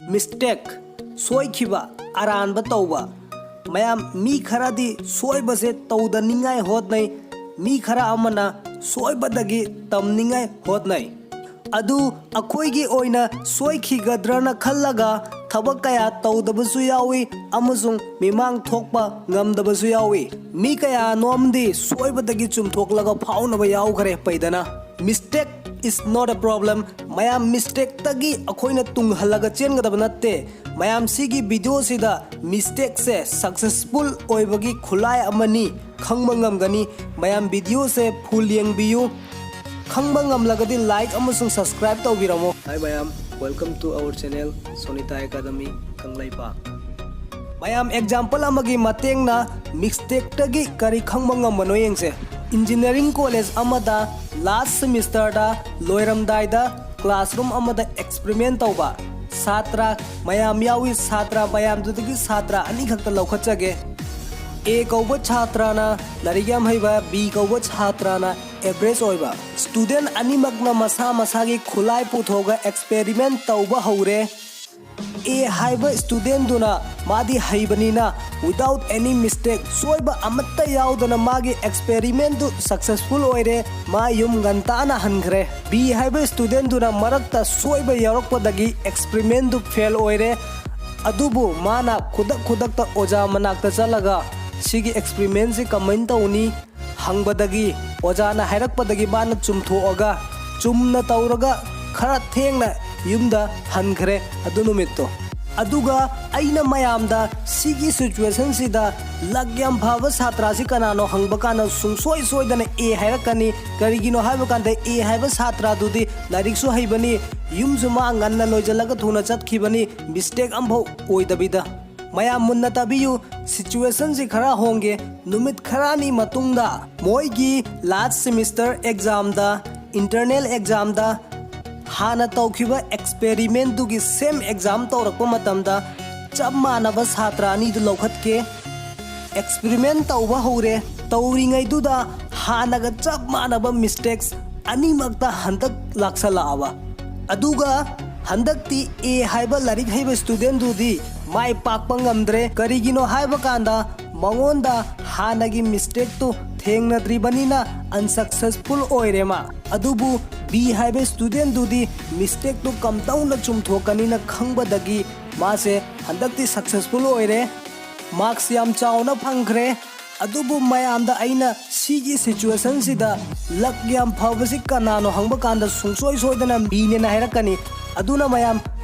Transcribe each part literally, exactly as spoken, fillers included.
Mistake, ꯁꯣꯏꯈꯤꯕ, ꯑꯔꯥꯟꯕ ꯇꯧꯕ꯫ ꯃꯌꯥꯝ, ꯃꯤ ꯈꯔꯗꯤ ꯁꯣꯏꯕꯁꯦ ꯇꯧꯗꯅꯤꯡꯉꯥꯏ ꯍꯣꯠꯅꯩ, ꯃꯤ ꯈꯔ ꯑꯃꯅ ꯁꯣꯏꯕꯗꯒꯤ ꯇꯝꯅꯤꯡꯉꯥꯏ ꯍꯣꯠꯅꯩ꯫ ꯑꯗꯨ ꯑꯩꯈꯣꯏꯒꯤ ꯑꯣꯏꯅ ꯁꯣꯏꯈꯤꯒꯗ꯭ꯔꯅ ꯈꯜꯂꯒ ꯊꯕꯛ ꯀꯌꯥ ꯇꯧꯗꯕꯁꯨ ꯌꯥꯎꯏ ꯑꯃꯁꯨꯡ ꯃꯤꯃꯥꯡ ꯊꯣꯛꯄ ꯉꯝꯗꯕꯁꯨ ꯌꯥꯎꯏ꯫ ꯃꯤ ꯀꯌꯥꯅꯣꯝꯗꯤ ꯁꯣꯏꯕꯗꯒꯤ ꯆꯨꯝꯊꯣꯛꯂꯒ ꯐꯥꯎꯅꯕ ꯌꯥꯎꯈ꯭ꯔꯦ ꯄꯩꯗꯅ꯫ Mistake is not a problem꯫ ꯃꯌꯥꯝ, ꯃꯤꯁꯇꯦꯛꯇꯒꯤ ꯑꯩꯈꯣꯏꯅ ꯇꯨꯡꯍꯜꯂꯒ ꯆꯦꯟꯒꯗꯕ ꯅꯠꯇꯦ꯫ ꯃꯌꯥꯝ, ꯁꯤꯒꯤ ꯚꯤꯗꯤꯑꯣꯁꯤꯗ ꯃꯤꯁꯇꯦꯛꯁꯦ ꯁꯛꯁꯦꯁꯐꯨꯜ ꯑꯣꯏꯕꯒꯤ ꯈꯨꯠꯂꯥꯏ ꯑꯃꯅꯤ, ꯈꯪꯕ ꯉꯝꯒꯅꯤ꯫ ꯃꯌꯥꯝ, ꯚꯤꯗꯤꯑꯣꯁꯦ ꯐꯨꯜ ꯌꯦꯡꯕꯤꯌꯨ꯫ ꯈꯪꯕ ꯉꯝꯂꯒꯗꯤ ꯂꯥꯏꯛ ꯑꯃꯁꯨꯡ ꯁꯕꯁꯀ꯭ꯔꯥꯏꯕ ꯇꯧꯕꯤꯔꯝꯃꯣ꯫ Hi ꯃꯌꯥꯝ, welcome to our channel Sonita Academy Kangleipak. ꯃꯌꯥꯝ, ꯑꯦꯛꯖꯥꯝꯄꯜ ꯑꯃꯒꯤ ꯃꯇꯦꯡꯅ ꯃꯤꯁꯇꯦꯛꯇꯒꯤ ꯀꯔꯤ ꯈꯪꯕ ꯉꯝꯕꯅꯣ ꯌꯦꯡꯁꯦ꯫ ꯏꯟꯖꯤꯅꯤꯌꯥꯔꯤꯡ ꯀꯣꯂꯦꯖ ꯑꯃꯗ ꯂꯥꯁ ꯁꯦꯃꯤꯁꯇꯔꯗ ꯂꯣꯏꯔꯝꯗꯥꯏꯗ ꯀ꯭ꯂꯥꯁꯔꯨꯝ ꯑꯃꯗ ꯑꯦꯛꯁꯄꯦꯔꯤꯃꯦꯟ ꯇꯧꯕ꯫ ꯁꯥꯇ꯭ꯔ ꯃꯌꯥꯝ ꯌꯥꯎꯏ, ꯁꯥꯇ꯭ꯔ ꯃꯌꯥꯝꯗꯨꯗꯒꯤ ꯁꯥꯇ꯭ꯔ ꯑꯅꯤꯈꯛꯇ ꯂꯧꯈꯠꯆꯒꯦ꯫ ꯑꯦ ꯀꯧꯕ ꯁꯥꯇ꯭ꯔꯅ ꯂꯥꯏꯔꯤꯛ ꯌꯥꯝ ꯍꯩꯕ, ꯕꯤ ꯀꯧꯕ ꯁꯥꯇ꯭ꯔꯅ ꯑꯦꯚꯔꯦꯖ ꯑꯣꯏꯕ꯫ ꯁ꯭ꯇꯨꯗꯦꯟ ꯑꯅꯤꯃꯛꯅ ꯃꯁꯥ ꯃꯁꯥꯒꯤ ꯈꯨꯠꯂꯥꯏ ꯄꯨꯊꯣꯛꯑꯒ ꯑꯦꯛꯁꯄꯦꯔꯤꯃꯦꯟ ꯇꯧꯕ ꯍꯧꯔꯦ꯫ ꯑꯦ ꯍꯥꯏꯕ ꯁ꯭ꯇꯨꯗꯦꯟꯗꯨꯅ ꯃꯥꯗꯤ ꯍꯩꯕꯅꯤꯅ without any mistake, ꯁꯣꯏꯕ ꯑꯃꯠꯇ ꯌꯥꯎꯗꯅ ꯃꯥꯒꯤ ꯑꯦꯛꯁꯄꯦꯔꯤꯃꯦꯟꯗꯨ ꯁꯛꯁꯦꯁꯐꯨꯜ ꯑꯣꯏꯔꯦ, ꯃꯥ ꯌꯨꯝ ꯉꯟꯇꯥꯅ ꯍꯟꯈ꯭ꯔꯦ꯫ ꯕꯤ ꯍꯥꯏꯕ ꯁ꯭ꯇꯨꯗꯦꯟꯗꯨꯅ ꯃꯔꯛꯇ ꯁꯣꯏꯕ ꯌꯥꯎꯔꯛꯄꯗꯒꯤ ꯑꯦꯛꯁꯄꯦꯔꯤꯃꯦꯟꯗꯨ ꯐꯦꯜ ꯑꯣꯏꯔꯦ꯫ ꯑꯗꯨꯕꯨ ꯃꯥꯅ ꯈꯨꯗꯛ ꯈꯨꯗꯛꯇ ꯑꯣꯖꯥ ꯃꯅꯥꯛꯇ ꯆꯠꯂꯒ ꯁꯤꯒꯤ ꯑꯦꯛꯁꯄꯦꯔꯤꯃꯦꯟꯁꯤ ꯀꯃꯥꯏꯅ ꯇꯧꯅꯤ ꯍꯪꯕꯗꯒꯤ, ꯑꯣꯖꯥꯅ ꯍꯥꯏꯔꯛꯄꯗꯒꯤ ꯃꯥꯅ ꯆꯨꯝꯊꯣꯛꯑꯒ ꯆꯨꯝꯅ ꯇꯧꯔꯒ ꯈꯔ ꯊꯦꯡꯅ ꯌꯨꯝꯗ ꯍꯟꯈ꯭ꯔꯦ ꯑꯗꯨ ꯅꯨꯃꯤꯠꯇꯣ꯫ ꯑꯗꯨꯒ ꯑꯩꯅ ꯃꯌꯥꯝꯗ ꯁꯤꯒꯤ ꯁꯤꯆꯨꯋꯦꯁꯟꯁꯤꯗ ꯂꯛ ꯌꯥꯝ ꯐꯕ ꯁꯥꯇ꯭ꯔꯁꯤ ꯀꯅꯥꯅꯣ ꯍꯪꯕ ꯀꯥꯟꯗ ꯁꯨꯡꯁꯣꯏ ꯁꯣꯏꯗꯅ ꯑꯦ ꯍꯥꯏꯔꯛꯀꯅꯤ꯫ ꯀꯔꯤꯒꯤꯅꯣ ꯍꯥꯏꯕ ꯀꯥꯟꯗ ꯑꯦ ꯍꯥꯏꯕ ꯁꯥꯇ꯭ꯔꯗꯨꯗꯤ ꯂꯥꯏꯔꯤꯛꯁꯨ ꯍꯩꯕꯅꯤ, ꯌꯨꯝꯁꯨ ꯃꯥ ꯉꯟꯅ ꯂꯣꯏꯁꯤꯜꯂꯒ ꯊꯨꯅ ꯆꯠꯈꯤꯕꯅꯤ, ꯃꯤꯁꯇꯦꯛ ꯑꯃꯐꯥꯎ ꯑꯣꯏꯗꯕꯤꯗ꯫ ꯃꯌꯥꯝ ꯃꯨꯟꯅ ꯇꯥꯕꯤꯌꯨ, ꯁꯤꯆꯨꯋꯦꯁꯟꯁꯤ ꯈꯔ ꯍꯣꯡꯒꯦ꯫ ꯅꯨꯃꯤꯠ ꯈꯔꯅꯤ ꯃꯇꯨꯡꯗ ꯃꯣꯏꯒꯤ ꯂꯥꯁ ꯁꯦꯃꯤꯁꯇꯔ ꯑꯦꯛꯖꯥꯝꯗ, ꯏꯟꯇꯔꯅꯦꯜ ꯑꯦꯛꯖꯥꯝꯗ ꯍꯥꯟꯅ ꯇꯧꯈꯤꯕ ꯑꯦꯛꯁꯄꯦꯔꯤꯃꯦꯟꯗꯨꯒꯤ ꯁꯦꯝ ꯑꯦꯛꯖꯥꯝ ꯇꯧꯔꯛꯄ ꯃꯇꯝꯗ ꯆꯞ ꯃꯥꯟꯅꯕ ꯁꯥꯇ꯭ꯔ ꯑꯅꯤꯗꯨ ꯂꯧꯈꯠꯀꯦ꯫ ꯑꯦꯛꯁꯄꯦꯔꯤꯃꯦꯟ ꯇꯧꯕ ꯍꯧꯔꯦ꯫ ꯇꯧꯔꯤꯉꯩꯗꯨꯗ ꯍꯥꯟꯅꯒ ꯆꯞ ꯃꯥꯟꯅꯕ ꯃꯤꯁꯇꯦꯛꯁ ꯑꯅꯤꯃꯛꯇ ꯍꯟꯗꯛ ꯂꯥꯛꯁꯜꯂꯛꯑꯕ꯫ ꯑꯗꯨꯒ ꯍꯟꯗꯛꯇꯤ ꯑꯦ ꯍꯥꯏꯕ ꯂꯥꯏꯔꯤꯛ ꯍꯩꯕ ꯁ꯭ꯇꯨꯗꯦꯟꯗꯨꯗꯤ ꯃꯥꯏ ꯄꯥꯛꯄ ꯉꯝꯗ꯭ꯔꯦ꯫ ꯀꯔꯤꯒꯤꯅꯣ ꯍꯥꯏꯕ ꯀꯥꯟꯗ ꯃꯉꯣꯟꯗ ꯍꯥꯟꯅꯒꯤ ꯃꯤꯁꯇꯦꯛꯇꯨ ꯊꯦꯡꯅꯗ꯭ꯔꯤꯕꯅꯤꯅ ꯑꯟꯁꯛꯁꯦꯁꯐꯨꯜ ꯑꯣꯏꯔꯦ ꯃꯥ꯫ ꯑꯗꯨꯕꯨ ꯕꯤ ꯍꯥꯏꯕ ꯁ꯭ꯇꯨꯗꯦꯟꯗꯨꯗꯤ ꯃꯤꯁꯇꯦꯛꯇꯨ ꯀꯝꯗꯧꯅ ꯆꯨꯝꯊꯣꯛꯀꯅꯤꯅ ꯈꯪꯕꯗꯒꯤ ꯃꯥꯁꯦ ꯍꯟꯗꯛꯇꯤ ꯁꯛꯁꯦꯁꯐꯨꯜ ꯑꯣꯏꯔꯦ꯫ ꯃꯥꯔꯛꯁ ꯌꯥꯝ ꯆꯥꯎꯅ ꯐꯪꯈ꯭ꯔꯦ꯫ ꯑꯗꯨꯕꯨ ꯃꯌꯥꯝꯗ ꯑꯩꯅ ꯁꯤꯒꯤ ꯁꯤꯆꯨꯋꯦꯁꯟꯁꯤꯗ ꯂꯛ ꯌꯥꯝ ꯐꯕꯁꯤ ꯀꯅꯥꯅꯣ ꯍꯪꯕ ꯀꯥꯟꯗ ꯁꯨꯡꯁꯣꯏ ꯁꯣꯏꯗꯅ ꯕꯤꯅꯦꯅ ꯍꯥꯏꯔꯛꯀꯅꯤ꯫ ꯑꯗꯨꯅ ꯃꯌꯥꯝ,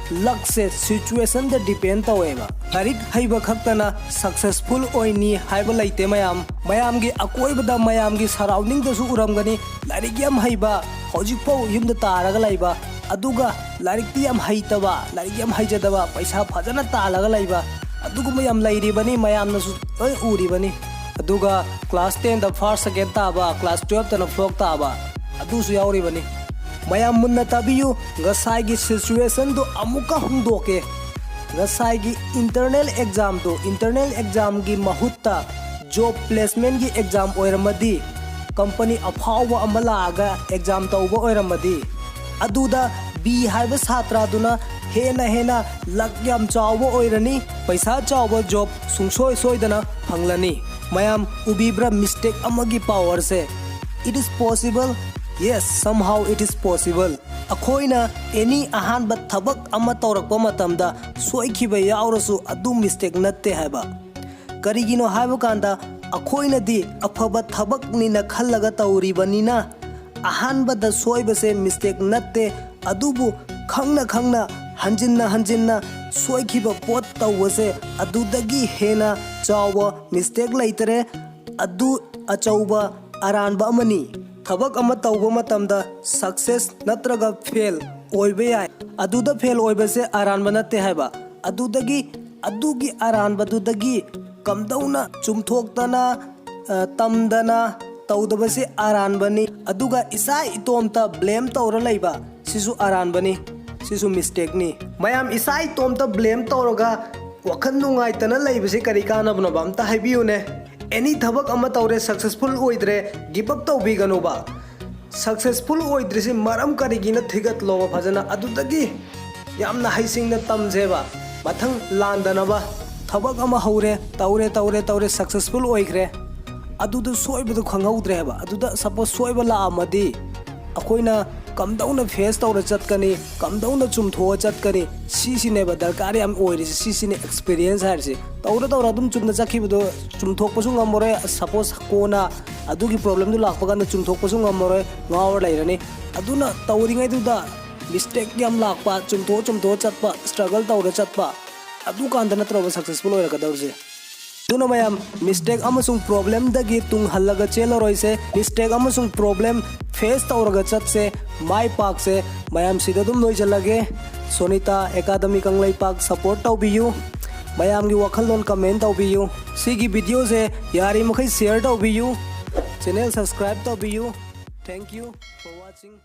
ꯂꯛꯁꯦ ꯁꯤꯆꯨꯋꯦꯁꯟꯗ ꯗꯤꯄꯦꯟ ꯇꯧꯋꯦꯕ꯫ ꯂꯥꯏꯔꯤꯛ ꯍꯩꯕ ꯈꯛꯇꯅ ꯁꯛꯁꯦꯁꯐꯨꯜ ꯑꯣꯏꯅꯤ ꯍꯥꯏꯕ ꯂꯩꯇꯦ ꯃꯌꯥꯝ꯫ ꯃꯌꯥꯝꯒꯤ ꯑꯀꯣꯏꯕꯗ, ꯃꯌꯥꯝꯒꯤ ꯁꯔꯥꯎꯟꯗꯤꯡꯗꯁꯨ ꯎꯔꯝꯒꯅꯤ, ꯂꯥꯏꯔꯤꯛ ꯌꯥꯝ ꯍꯩꯕ, ꯍꯧꯖꯤꯛꯐꯥꯎ ꯌꯨꯝꯗ ꯇꯥꯔꯒ ꯂꯩꯕ, ꯑꯗꯨꯒ ꯂꯥꯏꯔꯤꯛꯇꯤ ꯌꯥꯝ ꯍꯩꯇꯕ, ꯂꯥꯏꯔꯤꯛ ꯌꯥꯝ ꯍꯩꯖꯗꯕ, ꯄꯩꯁꯥ ꯐꯖꯅ ꯇꯥꯜꯂꯒ ꯂꯩꯕ, ꯑꯗꯨꯒꯨꯝꯕ ꯌꯥꯝ ꯂꯩꯔꯤꯕꯅꯤ, ꯃꯌꯥꯝꯅꯁꯨ ꯂꯣꯏ ꯎꯔꯤꯕꯅꯤ꯫ ꯑꯗꯨꯒ ꯀ꯭ꯂꯥꯁ ꯇꯦꯟꯗ ꯐꯥꯔꯁ, ꯁꯦꯀꯦꯟ ꯇꯥꯕ, ꯀ꯭ꯂꯥꯁ ꯇꯨꯌꯦꯜꯞꯇꯅ ꯐ꯭ꯂꯣꯞ ꯇꯥꯕ, ꯑꯗꯨꯁꯨ ꯌꯥꯎꯔꯤꯕꯅꯤ꯫ ꯃꯌꯥꯝ ꯃꯨꯟꯅ ꯇꯥꯕꯤꯌꯨ, ꯉꯁꯥꯏꯒꯤ ꯁꯤꯆꯨꯋꯦꯁꯟꯗꯨ ꯑꯃꯨꯛꯀ ꯍꯣꯡꯗꯣꯛꯀꯦ꯫ ꯉꯁꯥꯏꯒꯤ ꯏꯟꯇꯔꯅꯦꯜ ꯑꯦꯛꯖꯥꯝꯗꯨ, ꯏꯟꯇꯔꯅꯦꯜ ꯑꯦꯛꯖꯥꯝꯒꯤ ꯃꯍꯨꯠꯇ ꯖꯣꯕ ꯄ꯭ꯂꯦꯁꯃꯦꯟꯒꯤ ꯑꯦꯛꯖꯥꯝ ꯑꯣꯏꯔꯝꯃꯗꯤ, ꯀꯝꯄꯅꯤ ꯑꯐꯥꯎꯕ ꯑꯃ ꯂꯥꯛꯑꯒ ꯑꯦꯛꯖꯥꯝ ꯇꯧꯕ ꯑꯣꯏꯔꯝꯃꯗꯤ, ꯑꯗꯨꯗ ꯕꯤ ꯍꯥꯏꯕ ꯁꯥꯇ꯭ꯔꯗꯨꯅ ꯍꯦꯟꯅ ꯍꯦꯟꯅ ꯂꯛ ꯌꯥꯝ ꯆꯥꯎꯕ ꯑꯣꯏꯔꯅꯤ, ꯄꯩꯁꯥ ꯆꯥꯎꯕ ꯖꯣꯕ ꯁꯨꯡꯁꯣꯏ ꯁꯣꯏꯗꯅ ꯐꯪꯂꯅꯤ꯫ ꯃꯌꯥꯝ ꯎꯕꯤꯕ꯭ꯔꯥ ꯃꯤꯁꯇꯦꯛ ꯑꯃꯒꯤ ꯄꯥꯋꯔꯁꯦ? It is possible. Yes, somehow it is possible. ꯑꯩꯈꯣꯏꯅ ꯑꯦꯅꯤ ꯑꯍꯥꯟꯕ ꯊꯕꯛ ꯑꯃ ꯇꯧꯔꯛꯄ ꯃꯇꯝꯗ ꯁꯣꯏꯈꯤꯕ ꯌꯥꯎꯔꯁꯨ ꯑꯗꯨ ꯃꯤꯁꯇꯦꯛ ꯅꯠꯇꯦ ꯍꯥꯏꯕ꯫ ꯀꯔꯤꯒꯤꯅꯣ ꯍꯥꯏꯕ ꯀꯥꯟꯗ ꯑꯩꯈꯣꯏꯅꯗꯤ ꯑꯐꯕ ꯊꯕꯛꯅꯤꯅ ꯈꯜꯂꯒ ꯇꯧꯔꯤꯕꯅꯤꯅ ꯑꯍꯥꯟꯕꯗ ꯁꯣꯏꯕꯁꯦ ꯃꯤꯁꯇꯦꯛ ꯅꯠꯇꯦ꯫ ꯑꯗꯨꯕꯨ ꯈꯪꯅ ꯈꯪꯅ ꯍꯟꯖꯤꯟꯅ ꯍꯟꯖꯤꯟꯅ ꯁꯣꯏꯈꯤꯕ ꯄꯣꯠ ꯇꯧꯕꯁꯦ ꯑꯗꯨꯗꯒꯤ ꯍꯦꯟꯅ ꯆꯥꯎꯕ ꯃꯤꯁꯇꯦꯛ ꯂꯩꯇꯔꯦ꯫ ꯑꯗꯨ ꯑꯆꯧꯕ ꯑꯔꯥꯟꯕ ꯑꯃꯅꯤ꯫ ꯊꯕꯛ ꯑꯃ ꯇꯧꯕ ꯃꯇꯝꯗ ꯁꯛꯁꯦꯁ ꯅꯠꯇ꯭ꯔꯒ ꯐꯦꯜ ꯑꯣꯏꯕ ꯌꯥꯏ꯫ ꯑꯗꯨꯗ ꯐꯦꯜ ꯑꯣꯏꯕꯁꯦ ꯑꯔꯥꯟꯕ ꯅꯠꯇꯦ ꯍꯥꯏꯕ꯫ ꯑꯗꯨꯗꯒꯤ, ꯑꯗꯨꯒꯤ ꯑꯔꯥꯟꯕꯗꯨꯗꯒꯤ ꯀꯝꯗꯧꯅ ꯆꯨꯝꯊꯣꯛꯇꯅ, ꯑ, ꯇꯝꯗꯅ ꯇꯧꯗꯕꯁꯤ ꯑꯔꯥꯟꯕꯅꯤ꯫ ꯑꯗꯨꯒ ꯏꯁꯥ ꯏꯇꯣꯝꯇ ꯕ꯭ꯂꯦꯝ ꯇꯧꯔ ꯂꯩꯕ, ꯁꯤꯁꯨ ꯑꯔꯥꯟꯕꯅꯤ, ꯁꯤꯁꯨ ꯃꯤꯁꯇꯦꯛꯅꯤ꯫ ꯃꯌꯥꯝ ꯏꯁꯥ ꯏꯇꯣꯝꯇ ꯕ꯭ꯂꯦꯝ ꯇꯧꯔꯒ ꯋꯥꯈꯜ ꯅꯨꯡꯉꯥꯏꯇꯅ ꯂꯩꯕꯁꯤ ꯀꯔꯤ ꯀꯥꯟꯅꯕꯅꯣꯕ? ꯑꯝꯇ ꯍꯥꯏꯕꯤꯌꯨꯅꯦ꯫ ꯑꯦꯅꯤ ꯊꯕꯛ ꯑꯃ ꯇꯧꯔꯦ, ꯁꯛꯁꯦꯁꯐꯨꯜ ꯑꯣꯏꯗ꯭ꯔꯦ, ꯒꯤꯞ ꯑꯞ ꯇꯧꯕꯤꯒꯅꯨꯕ꯫ ꯁꯛꯁꯦꯁꯐꯨꯜ ꯑꯣꯏꯗ꯭ꯔꯤꯁꯤ ꯃꯔꯝ ꯀꯔꯤꯒꯤꯅ ꯊꯤꯒꯠꯂꯣꯕ ꯐꯖꯅ꯫ ꯑꯗꯨꯗꯒꯤ ꯌꯥꯝꯅ ꯍꯩꯁꯤꯡꯅ ꯇꯝꯁꯦꯕ꯫ ꯃꯊꯪ ꯂꯥꯟꯗꯅꯕ꯫ ꯊꯕꯛ ꯑꯃ ꯍꯧꯔꯦ, ꯇꯧꯔꯦ ꯇꯧꯔꯦ ꯇꯧꯔꯦ, ꯁꯛꯁꯦꯁꯐꯨꯜ ꯑꯣꯏꯈ꯭ꯔꯦ꯫ ꯑꯗꯨꯗ ꯁꯣꯏꯕꯗꯣ ꯈꯪꯍꯧꯗ꯭ꯔꯦ ꯍꯥꯏꯕ꯫ ꯑꯗꯨꯗ ꯁꯄꯣꯁ ꯁꯣꯏꯕ ꯂꯥꯛꯑꯝꯃꯗꯤ ꯑꯩꯈꯣꯏꯅ ꯀꯝꯗꯧꯅ ꯐꯦꯁ ꯇꯧꯔ ꯆꯠꯀꯅꯤ, ꯀꯝꯗꯧꯅ ꯆꯨꯝꯊꯣꯛꯑ ꯆꯠꯀꯅꯤ, ꯁꯤꯁꯤꯅꯦꯕ ꯗꯔꯀꯥꯔ ꯌꯥꯝ ꯑꯣꯏꯔꯤꯁꯦ꯫ ꯁꯤꯁꯤꯅꯦ ꯑꯦꯛꯁꯄꯤꯔꯤꯌꯦꯟꯁ ꯍꯥꯏꯔꯤꯁꯦ꯫ ꯇꯧꯔ ꯇꯧꯔ ꯑꯗꯨꯝ ꯆꯨꯝꯅ ꯆꯠꯈꯤꯕꯗꯣ ꯆꯨꯝꯊꯣꯛꯄꯁꯨ ꯉꯝꯃꯔꯣꯏ꯫ ꯁꯄꯣꯁ ꯀꯣꯟꯅ ꯑꯗꯨꯒꯤ ꯄ꯭ꯔꯣꯕ꯭ꯂꯦꯝꯗꯨ ꯂꯥꯛꯄ ꯀꯥꯟꯗ ꯆꯨꯝꯊꯣꯛꯄꯁꯨ ꯉꯝꯃꯔꯣꯏ, ꯉꯥꯎꯔ ꯂꯩꯔꯅꯤ꯫ ꯑꯗꯨꯅ ꯇꯧꯔꯤꯉꯩꯗꯨꯗ ꯃꯤꯁꯇꯦꯛ ꯌꯥꯝ ꯂꯥꯛꯄ, ꯆꯨꯝꯊꯣꯛ ꯆꯨꯝꯊꯣꯛ ꯆꯠꯄ, ꯁ꯭ꯇ꯭ꯔꯒꯜ ꯇꯧꯔ ꯆꯠꯄ, ꯑꯗꯨꯀꯥꯟꯗ ꯅꯠꯇ꯭ꯔꯕ ꯁꯛꯁꯦꯁꯐꯨꯜ ꯑꯣꯏꯔꯛꯀꯗꯧꯔꯤꯁꯦ꯫ ꯑꯗꯨꯅ ꯃꯌꯥꯝ, ꯃꯤꯁꯇꯦꯛ ꯑꯃꯁꯨꯡ ꯄ꯭ꯔꯣꯕ꯭ꯂꯦꯝꯗꯒꯤ ꯇꯨꯡ ꯍꯜꯂꯒ ꯆꯦꯜꯂꯔꯣꯏꯁꯦ꯫ ꯃꯤꯁꯇꯦꯛ ꯑꯃꯁꯨꯡ ꯄ꯭ꯔꯣꯕ꯭ꯂꯦꯝ ꯐꯦꯁ ꯇꯧꯔꯒ ꯆꯠꯁꯦ, ꯃꯥꯏ ꯄꯥꯛꯁꯦ꯫ ꯃꯌꯥꯝ, ꯁꯤꯗ ꯑꯗꯨꯝ ꯂꯣꯏꯁꯤꯜꯂꯒꯦ꯫ ꯁꯣꯅꯤꯇꯥ ꯑꯦꯀꯥꯗꯃꯤ ꯀꯪꯂꯩꯄꯥꯛ ꯁꯄꯣꯔꯠ ꯇꯧꯕꯤꯌꯨ꯫ ꯃꯌꯥꯝꯒꯤ ꯋꯥꯈꯜꯂꯣꯟ ꯀꯃꯦꯟ ꯇꯧꯕꯤꯌꯨ꯫ ꯁꯤꯒꯤ ꯚꯤꯗꯤꯑꯣꯁꯦ ꯌꯥꯔꯤꯃꯈꯩ ꯁꯤꯌꯔ ꯇꯧꯕꯤꯌꯨ꯫ ꯆꯦꯅꯦꯜ ꯁꯕꯁꯀ꯭ꯔꯥꯏꯕ ꯇꯧꯕꯤꯌꯨ꯫ Thank you for watching.